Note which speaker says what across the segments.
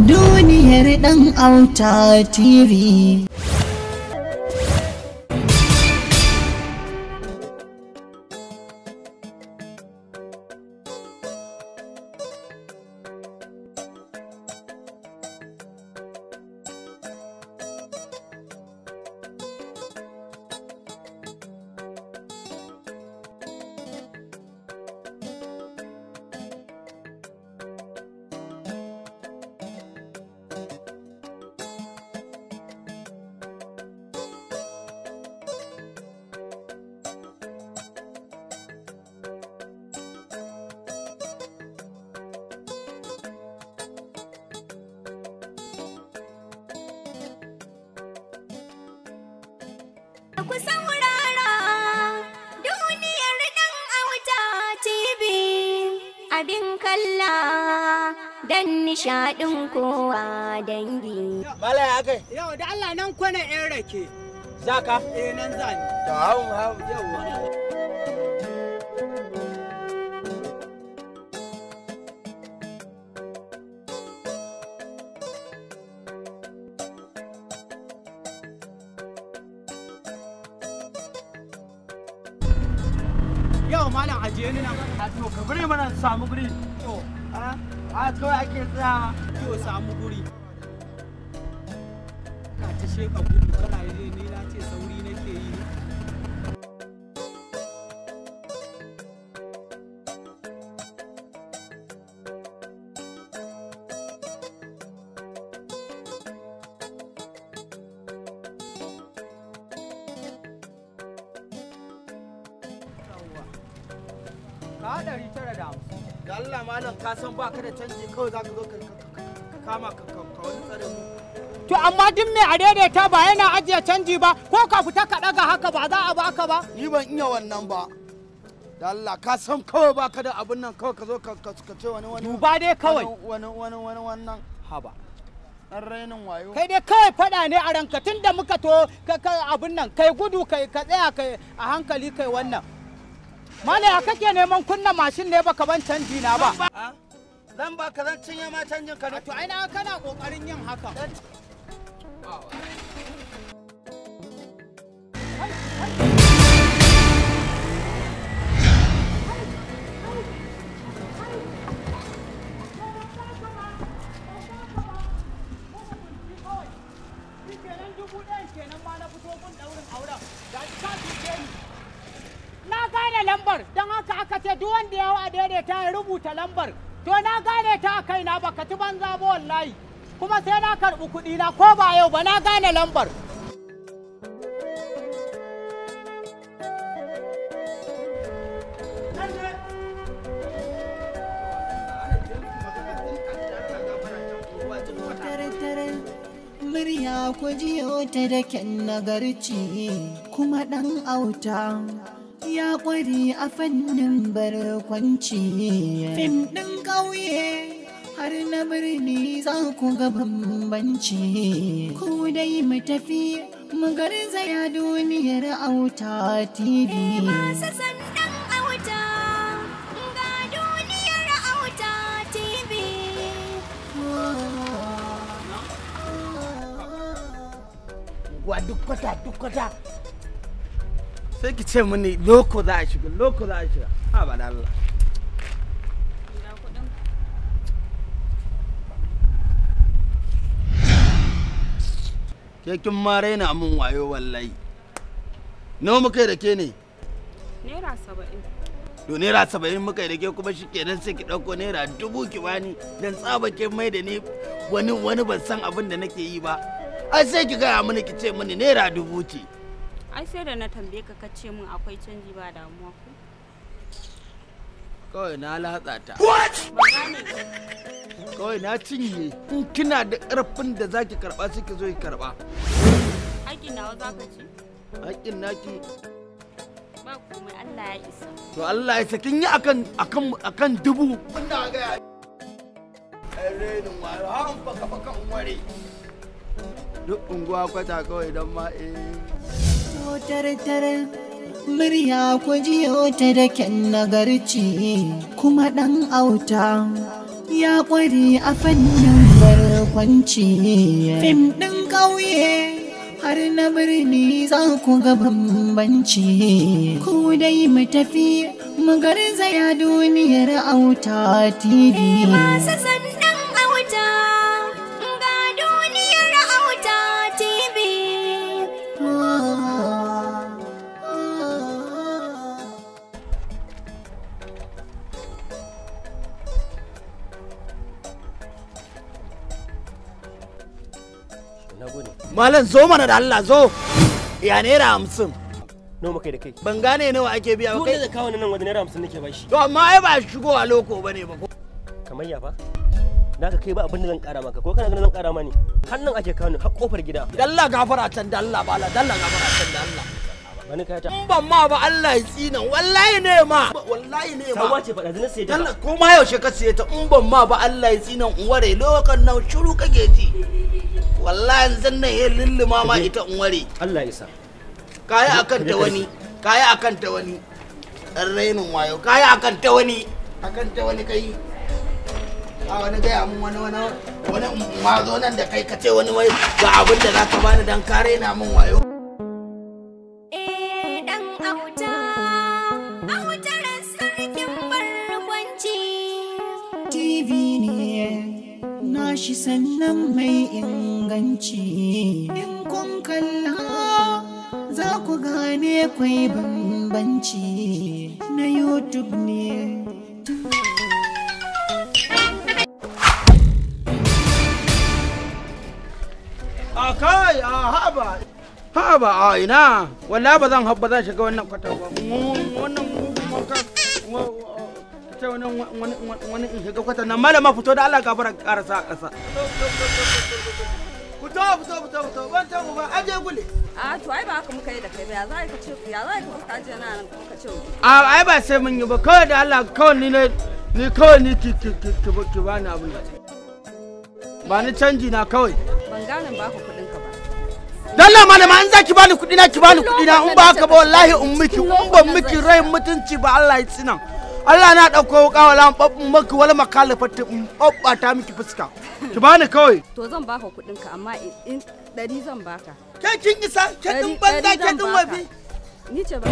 Speaker 1: Duniyar Ɗan Auta TV.
Speaker 2: Ku saurara Duniyar Ɗan Auta TV, abin kalla dan nishaɗin kowa dangi.
Speaker 3: Mala ya kai.
Speaker 4: Yau da Allah nan kwana yan rake.
Speaker 3: Zaka?
Speaker 4: Eh, nan zani.
Speaker 3: Da hau hau.
Speaker 4: Yawwa. Yau malam, ajiye ni nan.
Speaker 3: A to, ka bari mana samu guri.
Speaker 4: To,
Speaker 3: A a kawai ake tsaya.
Speaker 4: To, samu guri. Ka ta sheka gudu kana yi, ni na ce sauri nake yi. Yawwa. Ka 950.
Speaker 3: Da Allah malam, ka san baka da canji, kawai zaka zo ka kama ka wani tsare mu.
Speaker 4: To, amma duk mai a daidaita ba yana ajiye canji ba, ko ka fita ka ɗaga haka ba za a baka ba.
Speaker 3: Ni ban iya wannan ba. Da Allah, ka san kawai baka da abun nan, kawai ka zo ka ce wani wani.
Speaker 4: Duba dai kawai.
Speaker 3: Wani wani wani wannan.
Speaker 4: Haba.
Speaker 3: Dan rainin wayo.
Speaker 4: Kai dai kawai faɗa ne a ranka tun da muka to ka abun nan, kai gudu, kai ka tsaya, kai a hankali, kai wannan. Malam, ya kake neman kunna mashin ne baka ban canji na ba?
Speaker 3: A? Zan baka, zan cinye ma canjin ka ne.
Speaker 4: To, ai na kana kokarin yin haka. Kenan 1000 kenan ma na fito gun ɗaurin auren. Ga shi ka cuce ni. Na gane lambar, don haka aka ce duk wanda ya hau a daidaita ya rubuta lambar. To, na gane ta a kaina, baka ci banza ba wallahi. Kuma sai na karɓi kuɗi na ko ba yau ba, na gane lambar.
Speaker 1: Tare murya ku jiyo ta da kyan nagarci, kuma ɗan auta ya ƙware a fannin barkwanci. Fim ɗin ƙauye har na birni za ku ga bambanci. Ku dai mu tafi mu garzaya Duniyar Auta TV.
Speaker 2: Masu san Ɗan Auta, ga Duniyar Auta TV.
Speaker 3: Wa duk kwata duk kwata. Sai ki ce mini loko za a shiga, loko za a shiga. Ha ba da Allah.
Speaker 5: Ga kuɗin.
Speaker 3: Ke kin ma raina min wayo wallahi. Nawa muka yi da ke ne?
Speaker 5: ₦70.
Speaker 3: To, ₦70 muka yi da ke, kuma shi kenan sai ki ɗauko ₦1000 ki bani don tsaba ke mai da ni wani wani ban san abin da nake yi ba. Ai sai ki gaya mini, ki ce mini ₦1000 ce.
Speaker 5: Ai sai da na tambaye ka, ka ce min akwai canji, ba damuwa ko?
Speaker 3: Kawai na latsa ta.
Speaker 5: Ba gane ba.
Speaker 3: Kawai na cinye. In kina da ƙarfin da zaki karɓa, sai ki zo ki karɓa.
Speaker 5: Aikin nawa za ka ci?
Speaker 3: Haƙƙin naki.
Speaker 5: Ba komai, Allah ya isa.
Speaker 3: To, Allah ya sakin yi akan 1000. Wanda ga ya. Ai renin wayo, ha baka baka in ware. Duk unguwa kwata kawai don ma eh.
Speaker 1: Tare murya ku jiyo ta da kyan nagarci, kuma ɗan auta ya ƙware a fannin barkwanci. barkwanci. Fim ɗin ƙauye har na birni za ku ga bambanci. Ku dai mu tafi mu garzaya duniyar Auta TV.
Speaker 2: Masu san ɗan auta, ga duniyar Auta TV.
Speaker 6: Na gode.
Speaker 3: Malam, zo mana da Allah, zo. Ya naira 50?
Speaker 6: Nawa muka yi da kai?
Speaker 3: Ban gane nawa ake biya ba.
Speaker 6: Duk da
Speaker 3: kai.
Speaker 6: zai kawo ni nan wajen naira 50 nake bashi.
Speaker 3: To amma ai ba shigowa loko bane ba ko?
Speaker 6: Kamar ya fa? Na ka kai ba abin da zan kara maka, ko kana ganin zan kara mani? Har nan ake kawo ni, har kofar gida.
Speaker 3: Dalla gafara can da Allah, bala dalla gafara can da Allah.
Speaker 6: Ba ni kayata.
Speaker 3: In ban ma ba Allah ya tsina, wallahi ne ma, wallahi ne ma.
Speaker 6: Sabuwa ce faɗa zina sai ta.
Speaker 3: Dalla ko ma yaushe ka siye ta, in ban ma ba Allah ya tsina, in ware lokan nan shiru kake ji. Wallahi yanzu nan ya lulluma ma ita in ware.
Speaker 6: Allah ya isa.
Speaker 3: Kayi akan ta wani, kayi akan ta wani. Dan rainin wayo, kayi akan ta wani, akan ta wani kai. A wani gaya mun wani wani wani ma zo nan da kai ka ce wani wai ga abin da zaka bani dan ka raina mun wayo.
Speaker 2: Eh, ɗan auta, autar sarkin barkwanci.
Speaker 1: TV ne nashi sannan mai inganci. In kun kalla za ku gane kwai bambanci na YouTube ne.
Speaker 3: A kai, a haba haba, a ina, wallahi ba zan habba zan shiga wannan kwata ba, wannan mugun wanka ta wani wani wani in shiga kwata nan. Malama, fito da Allah, gafara karasa a ƙasa. Fito, fito, fito, fito, ban ta ba aje gule.
Speaker 5: A to ai ba haka muka yi da kai ba, ya za ka ce, ya za ka ka je nan kuma ka ce?
Speaker 3: A ai ba sai mun yi ba, kawai da Allah, kawai ni ne, ni kawai ni ki ki ki ki ki bani abin da ba ni canji na kawai.
Speaker 5: Ban gane ba ka kuɗin ka ba.
Speaker 3: Dalla malama, in za ki bani kuɗi na, ki bani kuɗi na, in ba haka ba wallahi in miki, in ban miki rai mutunci ba Allah ya tsina. Allah na ɗauko wuƙa, wala in ɓaɓɓun maki wala makalifatti in ɓaɓɓata miki fuska. Ki bani kawai.
Speaker 5: To zan baka kuɗin ka, amma in 100 zan baka.
Speaker 3: Ke kin isa, ke ɗin banza,
Speaker 5: 100
Speaker 3: ke
Speaker 5: zan
Speaker 3: ɗin
Speaker 5: baka.
Speaker 3: wafi.
Speaker 5: Ni ce ba.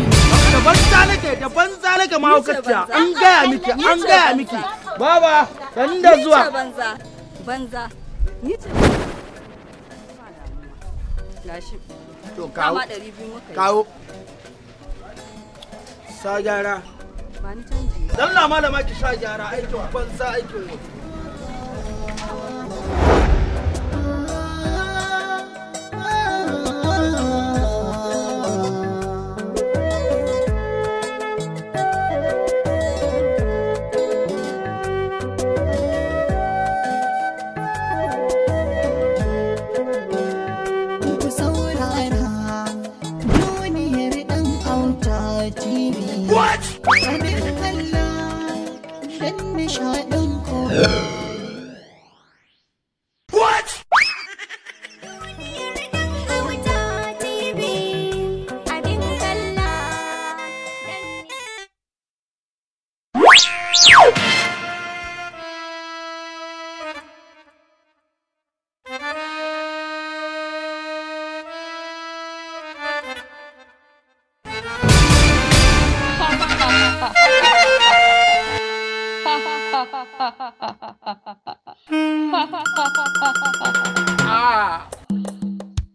Speaker 3: Da banza nake, da banza nake mahaukaciya. An gaya miki, an gaya miki. Baba, dan da
Speaker 5: Ni ce
Speaker 3: zuwa.
Speaker 5: banza. Banza. Ni ce banza. Ba damuwa. Gashi.
Speaker 3: To kawo.
Speaker 5: Dama 200 muka yi.
Speaker 3: Kawo. Sa gyara.
Speaker 5: Ba ni canji.
Speaker 3: Dalla malama ki sha gyara, aikin banza, aikin wafi.
Speaker 1: Ku saurara duniyar ɗan Auta TV. Abin kalla dan nishaɗin ku.
Speaker 2: Duniyar ɗan auta TV, abin kalla dan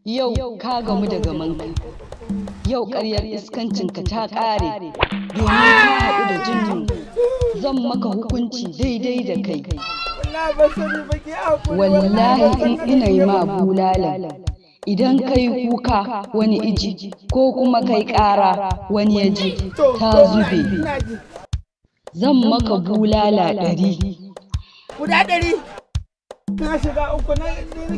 Speaker 7: Yau ka gamu da gamanka. Yau ƙaryar iskancinka ta ƙare, domin ka haɗu da jinnu. Zan maka hukunci daidai da kai. Wallahi in ina yi ma bulala, idan kai kuka wani iji ko kuma kai ƙara wani ya ji, ta zube. Zan maka bulala 100.
Speaker 3: Guda 100. Na shiga uku na,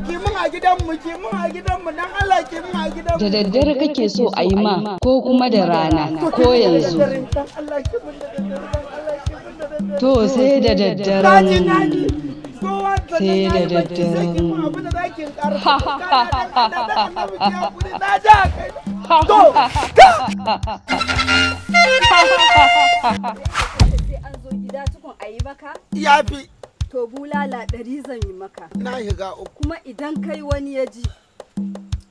Speaker 3: ki mun a gidanmu, ki mun a gidanmu, dan Allah ki mun a gidanmu.
Speaker 7: Da daddare kake so a yi ma ko kuma da rana ko yanzu?
Speaker 3: Dan Allah ki mun da daddare, dan Allah ki mun da daddare.
Speaker 7: To sai da
Speaker 3: Naji,
Speaker 7: daddaren.
Speaker 3: naji. Kowa
Speaker 7: Sai da
Speaker 3: sannan na yi bacci, sai ki mun
Speaker 7: daddaren.
Speaker 3: abin da zaki in ƙara. Dan Allah, dan annabi ki hakuri, na ji a kai. To,
Speaker 5: Sai an zo gida tukun a yi maka.
Speaker 3: yafi.
Speaker 5: To bulala 100 zan yi maka.
Speaker 3: Na shiga uku.
Speaker 5: Kuma idan kai wani ya ji,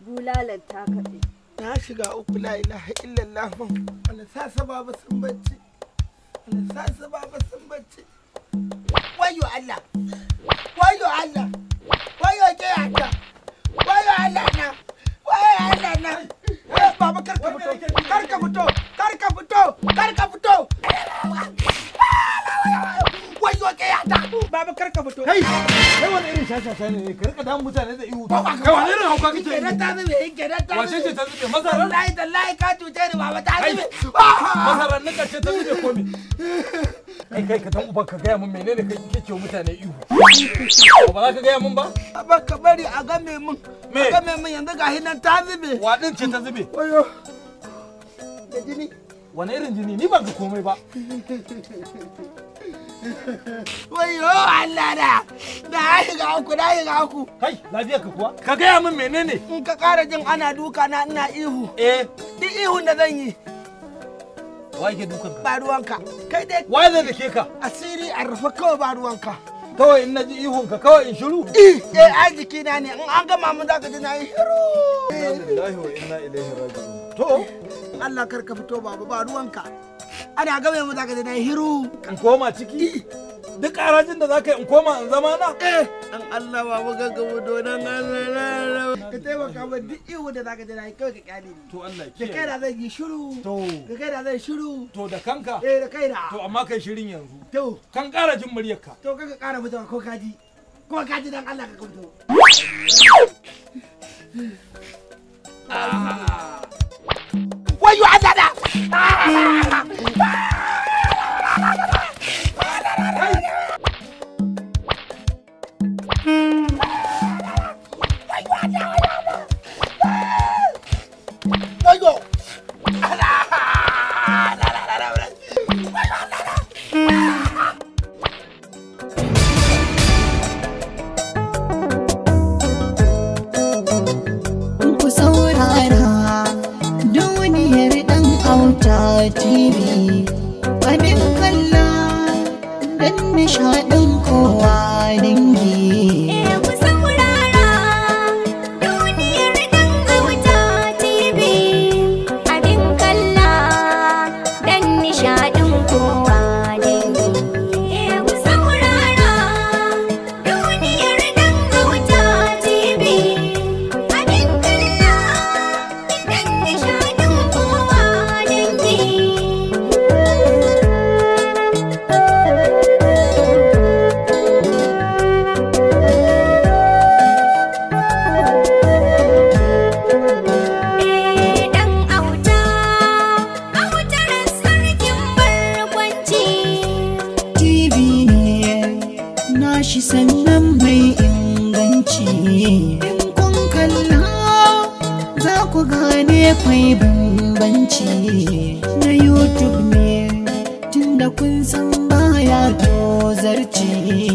Speaker 5: bulalan ta kaɗe.
Speaker 3: Na shiga uku, la ilaha illallah. Allah sa sababa sun bacci. Allah sa sababa sun bacci. Wayo Allah. Wayo Allah. Wayo ke haka. Wayo Allah na. Wayo Allah na. Baba kar ka fito. Kar ka fito. Kar ka fito. Kar ka fito. Wayo ke haka. Baba kar ka fito.
Speaker 8: Kai, kai wani irin shashasha ne ka rika damun mutane da ihu. Kai wani irin hauka kake yi?
Speaker 3: Kenan ta zube, kenan ta zube.
Speaker 8: Wace ce ta zube? Masarar?
Speaker 3: Wallahi tallahi ka cuce ni baba, ta zube.
Speaker 8: Masarar nika ce ta zube ko me? Kai kai ka dan uban ka gaya mun menene kai kake wa mutane ihu. Ba za ka gaya mun ba?
Speaker 3: Baba ka bari a game mun.
Speaker 8: Me?
Speaker 3: A game mun yanzu gashi nan ta zube.
Speaker 8: Wadin ce ta zube?
Speaker 3: Wayo. Da jini.
Speaker 8: Wani irin jini? Ni ban ga komai ba.
Speaker 3: Wayo Allah na. Na shiga uku, na shiga uku.
Speaker 8: Kai, lafiyar ka kuwa? Ka gaya min menene?
Speaker 3: In ka ƙara jin ana duka na ina ihu.
Speaker 8: Eh.
Speaker 3: Duk ihun da zan yi.
Speaker 8: Wa yake dukan ka?
Speaker 3: Ba ruwanka. Kai dai.
Speaker 8: Wa zai dake ka?
Speaker 3: Asiri a rufe kawai, ba ruwanka.
Speaker 8: Kawai in naji ihun ka kawai in shiru?
Speaker 3: Eh, eh, ai jikina ne. In an gama mun zaka ji na yi shiru.
Speaker 8: Inna lillahi wa inna ilaihi raji'un. To,
Speaker 3: Allah kar ka fito baba, ba ruwanka. Ana game mu zaka ji na yi shiru.
Speaker 8: In koma ciki? Duk ƙarajin da zaka yi in koma in zama na?
Speaker 3: Eh, dan Allah baba ka ga fito, dan Allah. Ka taimaka min, duk ihu da zaka ji na yi kawai ka kyale ni.
Speaker 8: To Allah ya
Speaker 3: Da
Speaker 8: kiyaye.
Speaker 3: kaina zan yi shiru.
Speaker 8: To.
Speaker 3: Da kaina zan shiru.
Speaker 8: To da kanka?
Speaker 3: Eh, da kaina.
Speaker 8: To amma kai shirin yanzu.
Speaker 3: To.
Speaker 8: Kan ƙara jin muryarka.
Speaker 3: To kaka ƙara fitowa ko ka ji. Ko ka ji, dan Allah ka fito. Wayo Allah da. Wayo.
Speaker 1: Ku saurara duniyar ɗan auta TV, abin kalla dan nishaɗin kowa dangi.
Speaker 2: Ku saurara duniyar ɗan auta TV, abin kalla dan nishaɗin kowa dangi. Ku saurara duniyar ɗan auta TV, abin kalla dan nishaɗin kowa dangi. Dan auta, autar sarkin barkwanci.
Speaker 1: TV ne nashi sannan mai inganci. In kun kalla za ku gane kwai bambanci. Na YouTube ne tunda kun san baya tozarci.